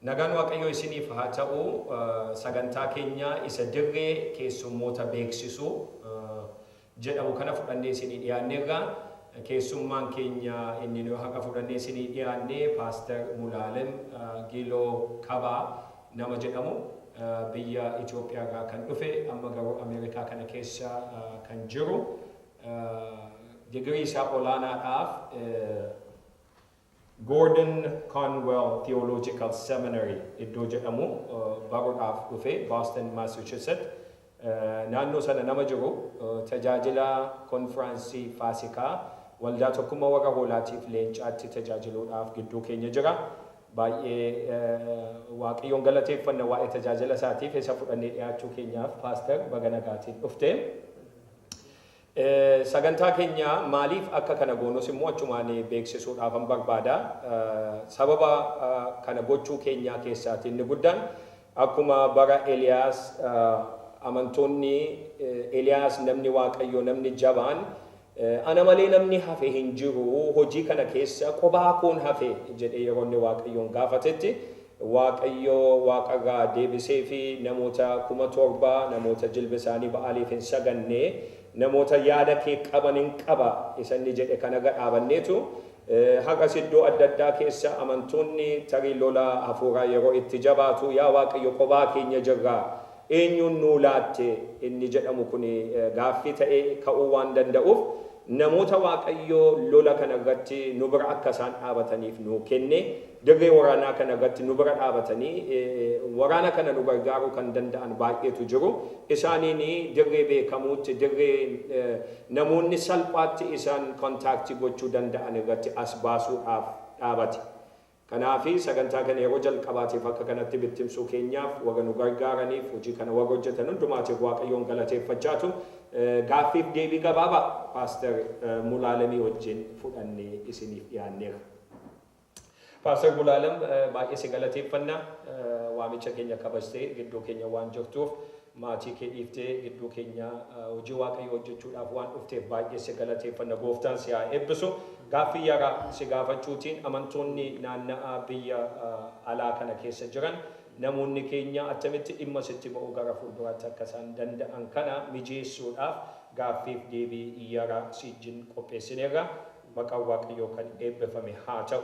Nagaan Waaqayyoo isiniif haa ta'u. Sagantaa keenya isa dirree keessummoota beeksisuu jedhamu kana fudhannee isinii dhiyaanneerra. Keessummaan keenya inni nu haqa fudhannee isinii dhiyaanne Paaster Mulaalem Giloo Kabaa nama jedhamu, biyya Itoophiyaa irraa kan dhufe, amma garuu Ameerikaa kana keessa kan jiru, digirii isaa olaanaadhaaf Gordon Conwell Theological Seminary iddoo jedhamu baruudhaaf dhufe, Boston, Massachusetts naannoo sana nama jiru, tajaajila konfiraansii Faasikaa Waldaa Tokkummaa Warra Hoolaatiif Leencaatti tajaajiluudhaaf gidduu keenya jira. Baay'ee Waaqayyoon galateeffanna waa'ee tajaajila isaatiif isa fudhannee dhiyaachuu keenyaaf. Paaster, baga nagaatiin dhufte. Sagantaa keenya maaliif akka kana goonus immoo achumaan beeksisuudhaafan barbaada. Sababa kana gochuu keenyaa keessaati inni guddaan, akkuma bara Eliyaas amantoonni, Eliyaas namni Waaqayyoo, namni jabaan, "Ana malee namni hafe hin jiru, hojii kana keessa qobaa koon hafe" jedhee yeroo inni Waaqayyoon gaafatetti, Waaqayyo waaqarraa deebisee fi namoota 7,000, namoota jilba isaanii Ba'aaliif hin saganne, namoota yaada kee qaban hin qaba isa inni jedhe kanarra dhaabanneetu, har'as iddoo adda addaa keessa amantoonni tarii lola hafuuraa yeroo itti jabaatu, "Yaa Waaqayyo, qobaa keenya jirra, eenyuun nuu laatte?" inni jedhamu kun gaaffii ta'ee ka'uu waan danda'uuf, namoota Waaqayyo lola kana irratti nu bira akka isaan dhaabataniif nuu kenne, dirree waraanaa kana irratti nu bira dhaabatanii waraana kana nu gargaaruu kan danda'an baay'eetu jiru. Isaaniin dirree beekamuutti, dirree namoonni salphaatti isaan contact gochuu danda'an irratti as baasuudhaaf dhaabate. Kanaaf sagantaa kana yeroo jalqabaatiif akka kanatti bittimsuu keenyaaf warra nu gargaaraniif, hojii kana warra hojjetan hundumaatiif Waaqayyoon galateeffachaatu, gaaffiif deebii gabaabaa Paaster Mulaalamii wajjin fudhannee isiniif dhiyaanneerra. Paaster Mulaalam, baay'ee si galateeffanna. Waamicha keenya kabajtee gidduu keenya waan jirtuuf, maatii kee dhiiftee gidduu keenya hojii Waaqayyoo hojjechuudhaaf waan dhufteef baay'ee si galateeffanna. Gooftaan si haa eebbisu. Gaaffii yara si gaafachuutiin, amantoonni naanna'aa biyya alaa kana keessa jiran, namoonni keenya attamitti dhimma sitti ba'uu gara fuulduraatti akka isaan danda'an kana mijeessuudhaaf gaaffiif deebii yara si wajjin qopheessineerra. Maqaan Waaqayyoo kan eebbifame haa ta'u.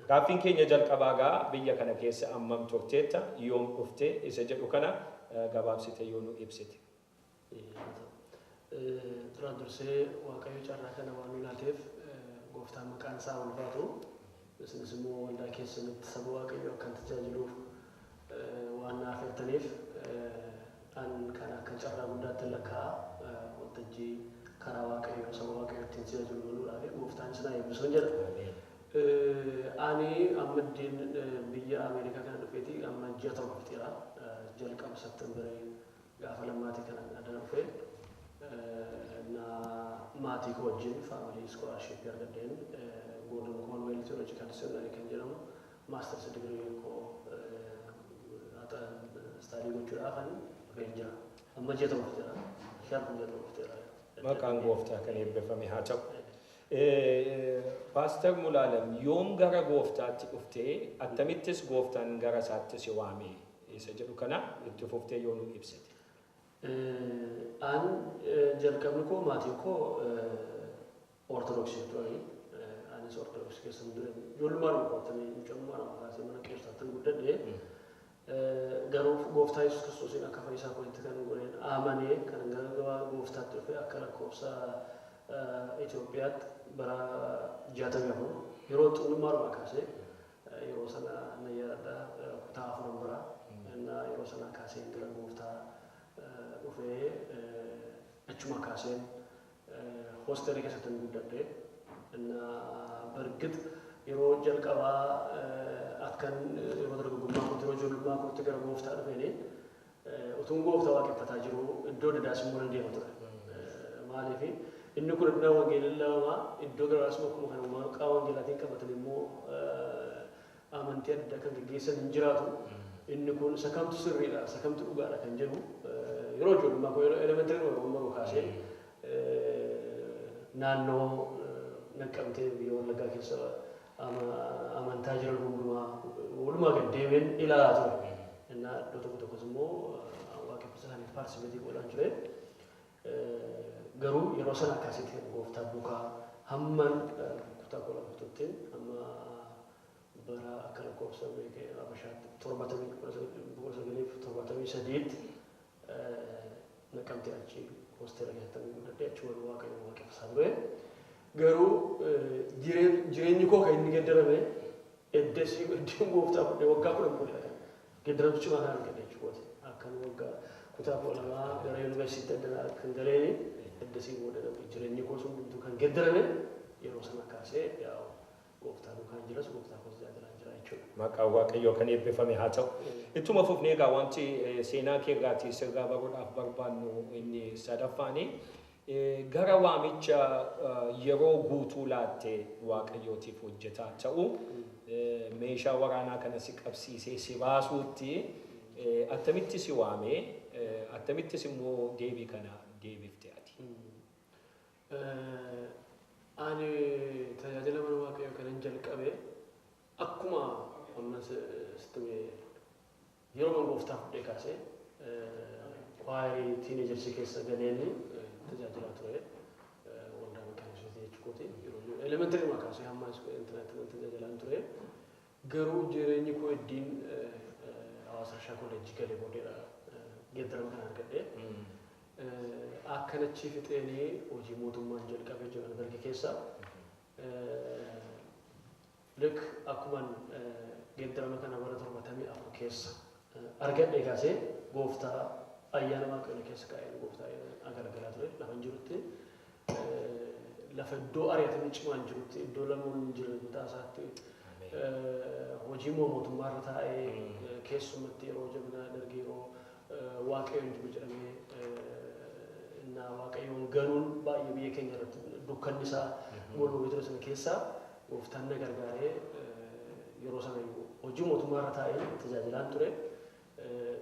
Gaaffiin keenya jalqabaa gaa, biyya kana keessa ammam turteetta, yoom dhufte isa jedhu kana gabaabsite yoo nu ibsite. Duraan dursee Waaqayyo carraa kana waan nu laateef gooftaan maqaan isaa ulfaatu. Isinis immoo waldaa keessanitti saba Waaqayyoo akkan tajaajiluuf waan na afeertaniif an kan akka carraa guddaatti lakkaa'a. Waltajjii karaa Waaqayyoo saba Waaqayyoo ittiin tajaajilu banuudhaaf gooftaan isin haa eebbisuun jedha. Ani amma iddeen biyya Ameerikaa kana dhufeeti amma ji'a 7 fixeera. Jalqaba Septemberii gaafa lammaatii kanan adana dhufe, na maatii koo wajjin family scholarship argadheen Gordon Conwell Theological Seminary kan jedhamu masters degree koo study gochuudhaaf ani dhufeen jira. Amma ji'a 7 fixeera. Sharp ji'a 7 fixeera. Maqaan gooftaa kan eebbifame haa ta'u. Paaster Mulaalam, yoom gara gooftaatti dhuftee, attamittis gooftaan gara isaatti si waame isa jedhu kana itti fuftee yoo nu ibsite. An jalqabni koo, maatiin koo Ortodoksii turanii. Anis Ortodoksii keessa ture. Ijoollummaadhuma koottanii, mucummaadhuma kaasee mana qeessotaatti guddadhe. Garuu gooftaa Yesuus Kiristoosiin akka fayyisaa kootti kan godheen amanee kan gara gooftaatti dhufe akka lakkoofsa Itoophiyaatti bara 64, yeroo xinnummaadhuma kaasee. Yeroo sana na yaadadha, kutaa afuran bira. Yeroo sana kaasee gara gooftaa dhufee, achuma kaaseen hoostelii keessatti guddadhe. Bargit yeroo jalqabaa akkan yeroo dargaggummaa kootti, yeroo ijoollummaa kootti gara gooftaa dhufeeni, utuun gooftaa waaqeffataa jiru iddoo adda addaas immoo nan deema ture. Maaliif, inni kun iddoo wangeelii lama, iddoo garaagaras akkuma kana maqaa wangeelaatiin qabatan immoo amantii adda addaa kan gaggeessan hin jiraatu. Inni kun isa kamtu sirriidha, isa kamtu dhugaadha kan jedhu yeroo ijoollummaa koo, yeroo elementary yeroo baruu kaasee, naannoo Naqqamtee biyya Wallaggaa keessa Amantaa jiran hundumaa walumaa gad deemeen ilaalaa ture. Innaa iddoo tokko tokkos immoo waaqeffata isaaniif participate godhaan ture. Garuu yeroo sana akkasitti gooftaa duukaa hamman kutaa kudha guututti hamma bara akka lakkoofsa Habashaatti 1973tti Naqamtee achi hosteela keessatti guddadhee achi wal Waaqayyo waaqeffataa ture. Garuu jireenyi koo kan inni geeddarame eddesii eddeen gooftaa fudhee waggaa 10 booda kan geeddaramtu cimaa kan argadhe jechuudha. Akkan waggaa kutaa 12 gara yuunivarsiitii adda kan galeeni eddesii booda jireenyi koo sun hundumtuu kan geeddarame yeroo sana kaasee yaa'u gooftaa duukaan jiras, gooftaa koos tajaajilaan jira jechuudha. Maqaan Waaqayyoo kan eebbifame haa ta'u. Ittuma fufnee egaa wanti seenaa kee irraatii sirraa baruudhaaf barbaannu inni sadaffaani gara waamicha yeroo guutuu laatte Waaqayyootiif hojjetaa ta'u meeshaa waraanaa kana si qabsiisee si baasuutti attamitti si waame, attamittis immoo deebii kana deebifte ati? Ani tajaajila mana Waaqayyoo kanan jalqabe akkuma amma sitti hime yeroo gooftaa fudhee kaasee kwaayirii teenagersii keessa galeen tajaajilaa ture. Waldaa Makaana Yesuusiitii jechuukooti. Yeroo elementary kaasee hamma intinaatti tajaajilaan ture. Garuu jireenyi koo iddiin Hawaasa Irshaa Kolleejjii galee booddeedha geeddarama kana argadhe. Akkan achi fixeenii hojii mootummaan jalqabe Johannesburg keessa. Lik akkuman geeddarama kana bara 74 keessa argadhe kaasee gooftaa ayyaana Waaqayyoon keessa kaa'een gooftaa agaragaraa ture lafa hin jirutti. Lafa iddoo ari'atamni cimaan jirutti, iddoo lamoonni hin jirre mataa isaatti hojii mootummaa irra taa'ee, keessumatti yeroo jabina dargii, yeroo Waaqayyoon jiru jedhamee innaa Waaqayyoon ganuun baay'ee biyya keenya irratti dukkanni isaa golboobee ture sana keessaa gooftaan na gargaaree yeroo sana hojii mootummaa irra taa'ee tajaajilaan ture.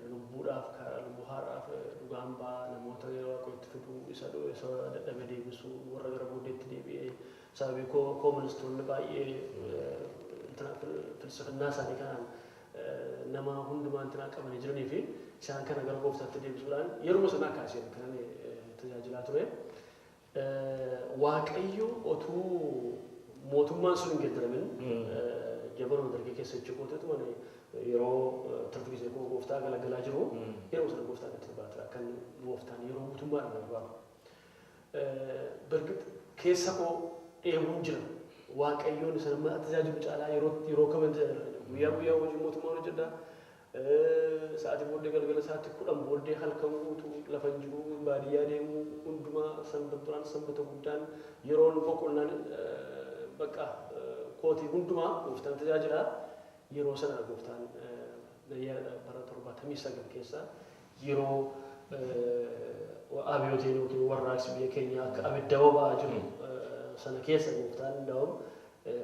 Lubbuudhaaf, lubbuu haaraaf dhugaan ba'aa, namoota gara Waaqayyootti fiduu, isa dadhabe deebisuu, warra gara booddeetti deebi'ee sababii kooministoonni baay'ee filsifinnaa isaanii kanaan nama hundumaa intinaa qabanii jiranii fi isaan kana gara gooftaatti deebisuudhaan yeruma sanaa kaasee kanan tajaajilaa ture. Waaqayyo otuu mootummaan sun hin geeddaramin jabanuma dargii keessa jechuu ani yeroo turtii gisee koo gooftaa galagalaa jiru yeroo sana gooftaan itti baata kan gooftaan yeroo guutummaadhaan barbaadu. Bargit keessa koo dheebuun jira. Waaqayyoon isa nama tajaajilu caalaa yeroo kaman tajaajila. Guyyaa guyyaa hojii mootummaan hojjedha. Sa'aatii booddee galgala sa'aatii 10 booddee halkan guutuu lafa hin jiru, baadiyyaa deemuu hundumaa, sanbata duraan, sanbata guddaan, yeroon boqonnaan bakka kootii hundumaa gooftaan tajaajila. Yeroo sana gooftaan bara 79 keessa yeroo abiyootiin yookiin warraaqsi biyya keenya akka abidda boba'aa jiru sana keessa gooftaan daa'um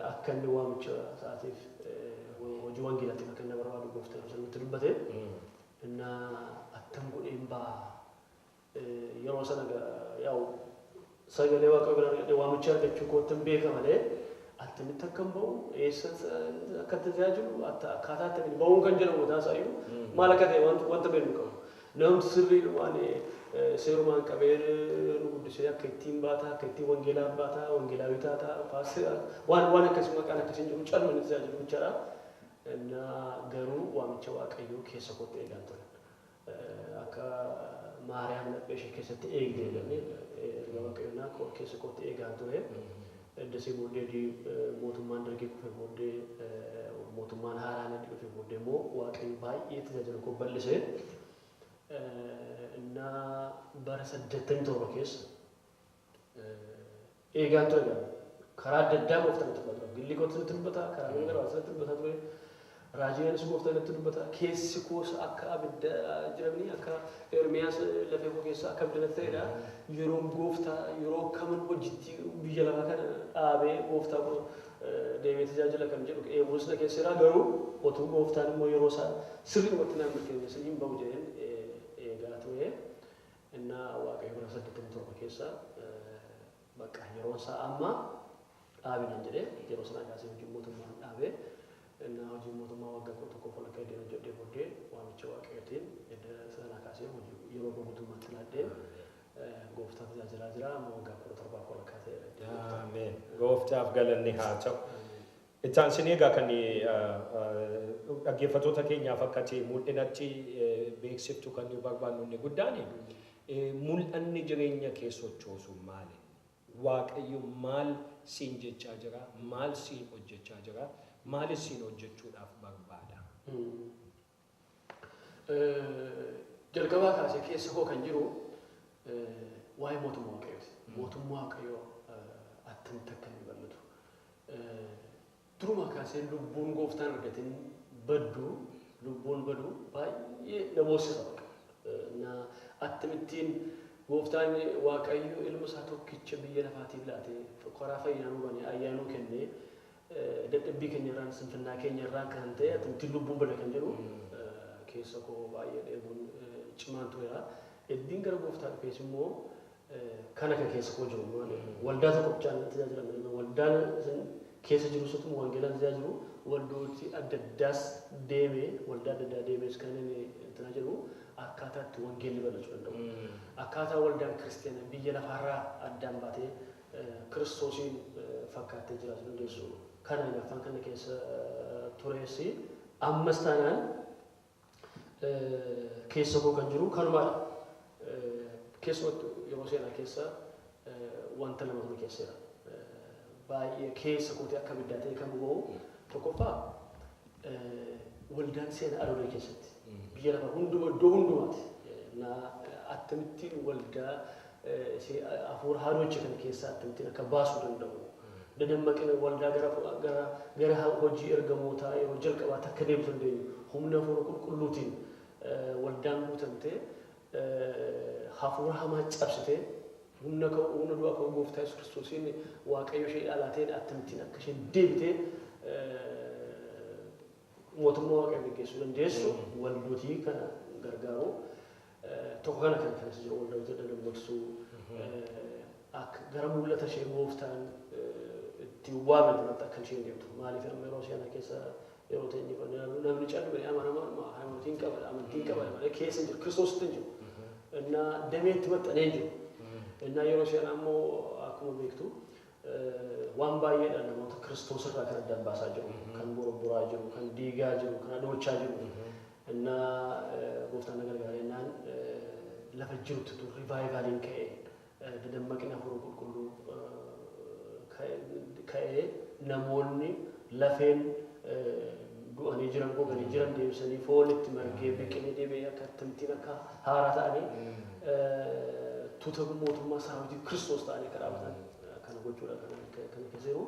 akka inni waamicha isaatiif hojii wangeelaatiif akka inni barbaadu gooftaan yeroo sanatti dubbate. Innaa attam godheen ba'a yeroo sana yaa'u sagalee Waaqayyoo bira argadhe waamicha argachuu kootti hin beeka malee attamitti akkan ba'u, eessa akka tajaajilu, akkaataa attamitti ba'uun kan jedhamu mataa isaayyuu maal akka ta'e wanta beeknu qabu. Namni sirriidhumaan seerumaan qabee nu guddisee akka ittiin baataa, akka ittiin wangeelaa baataa, wangeelaawii taataa, waan akkasii maqaan akkasiin jiru calma inni tajaajilu jechaadha. Innaa garuu waamicha Waaqayyoo keessa kootti eegaan ture. Akka Maariyaam laphee ishee keessatti eegde jedhamee erga Waaqayyoon keessa kootti eegaan ture. Eddasii booddee mootummaan dargii kufe booddee, mootummaan haaraan inni dhufe booddee immoo Waaqayyo baay'ee tajaajila koo bal'ise. Innaa bara 87 keessa eegaan ture gaama. Karaa adda addaa gooftaan itti dubbata. Gilli kootti natti dubbata, karaa nama garaa natti dubbata ture. Raajiinis gooftaan natti dubbata. Keessi koos akka abidda jiramni akka Ermiyaas lafee koo keessa akka abidda natti ta'edha. Yeroon gooftaa yeroo kaman hojiitti biyya lafaa kana dhaabee gooftaa koo deemee tajaajila kan jedhu eeguus na keessa jira. Garuu otuu gooftaan immoo yeroo isaa sirriidhumatti naan mirkaneessa hin ba'u jedheen eegaa ture. Innaa Waaqayyo bara 87 keessa bakka yeroon isaa amma Dhaabi naan jedhee yeroo sanaa kaasee hojii mootummaa dhaabee innaa hojii mootummaa waggaa 11 walakkaa iddoo hojjedhee booddee waamicha Waaqayyootiin edda sanaa kaasee hojii yeroo guutummaatti laadhee gooftaa tajaajilaa jira. Amma waggaa 17 walakkaa ta'eera. Ameen. Gooftaaf galanni haa ta'u. Itti aansinee egaa kan dhaggeeffattoota keenyaaf akka ta'e mul'inatti beeksiftu kan nu barbaannu inni guddaan mul'anni jireenya kee sochoosu maali? Waaqayyo maal siin jechaa jira? Maal siin hojjechaa jira? Maalis siin hojjechuudhaaf barbaada? Jalqabaa kaasee keessa koo kan jiru waa'ee mootummaa Waaqayyooti. Mootummaa Waaqayyoo attamitti akka inni bal'atu. Durumaa kaasee lubbuun gooftaan argatin baddu, lubbuun badu baay'ee na boossisa. Na akkamittiin gooftaan Waaqayyo ilma isaa tokkicha biyya lafaatiif laatee karaa fayyinaa nu banee ayyaana nuu kennee dadhabbii keenya irraan sinfinnaa keenya irraan kan ta'e akkamittiin lubbuun bada kan jedhu keessa koo baay'ee dheebuun cimaan tureera. Eddiin gara gooftaa dhufees immoo kana kan keessa koo jiru waldaa tokko bichaan tajaajilama. Waldaan keessa jiru sutuma wangeelaan tajaajilu waldooti adda addaas deemee waldaa adda addaa deemees kan inni tajaajilu akkaataa itti wangeelli bal'achuu danda'u. Akkaataa waldaan kiristiyaanaa biyya lafaarraa addaan baatee Kiristoosiin fakkaattee jiraachuu dandeessu. Kana afaan kana keessa tureessi ammas taanaan keessa koo kan jiru kanumaadha. Keessumattuu yeroo seenaa keessa wanta lamatu nu keessa jira. Baay'ee keessa kootii akka abiddaa ta'e kan boba'u tokkoffaa waldaan seenaa adolee keessatti biyya lafa hunduma iddoo hundumaati. Na akkamittiin waldaa hafuura haadhocha kana keessaa akkamittiin akka baasuu danda'u. Dadammaqina waldaa gara gara gara hojii ergamootaa yeroo jalqabaatti akka deemtu dandeenyu humna hafuura qulqulluutiin waldaan guutamtee hafuura hamaa cabsitee humna humna du'aa ka'uu gooftaa Yesuus Kiristoosiin Waaqayyo ishee dhalaateen akkamittiin akka isheen deebitee mootummaa Waaqayyo geggeessuu dandeessu waldootii kana gargaaru. Tokko kana kan kanas jiru waldoota dadammaqsuu akka gara mul'ata ishee gooftaan itti waame duratti akka isheen deemtu. Maaliif amma yeroo seenaa keessa yeroo ta'e inni ilaalu namni callu amanamaa haymanotiin qaba amantiin qaba malee keessa hin jiru Kiristoositti hin jiru. Innaa dameetti maxxanee hin jiru. Innaa yeroo seenaa immoo akkuma beektu waan baay'eedhaan namoota Kiristoos irraa kan addaan baasaa jiru, kan borobboraa jiru, kan diigaa jiru, kan adoochaa jiru. Innaa gooftaan na gargaara innaan lafa jirutti tu revivaliin ka'ee dadammaqina hafuura qulqulluu ka'ee namoonni lafeen du'anii jiran goganii jiran deebisanii foon itti margee biqilee deebi'ee akka akkamittiin akka haaraa ta'anii tuuta mootummaa saraawwitii Kiristoos ta'anii akka dhaabatan kana gochuudha kana keessa jiru.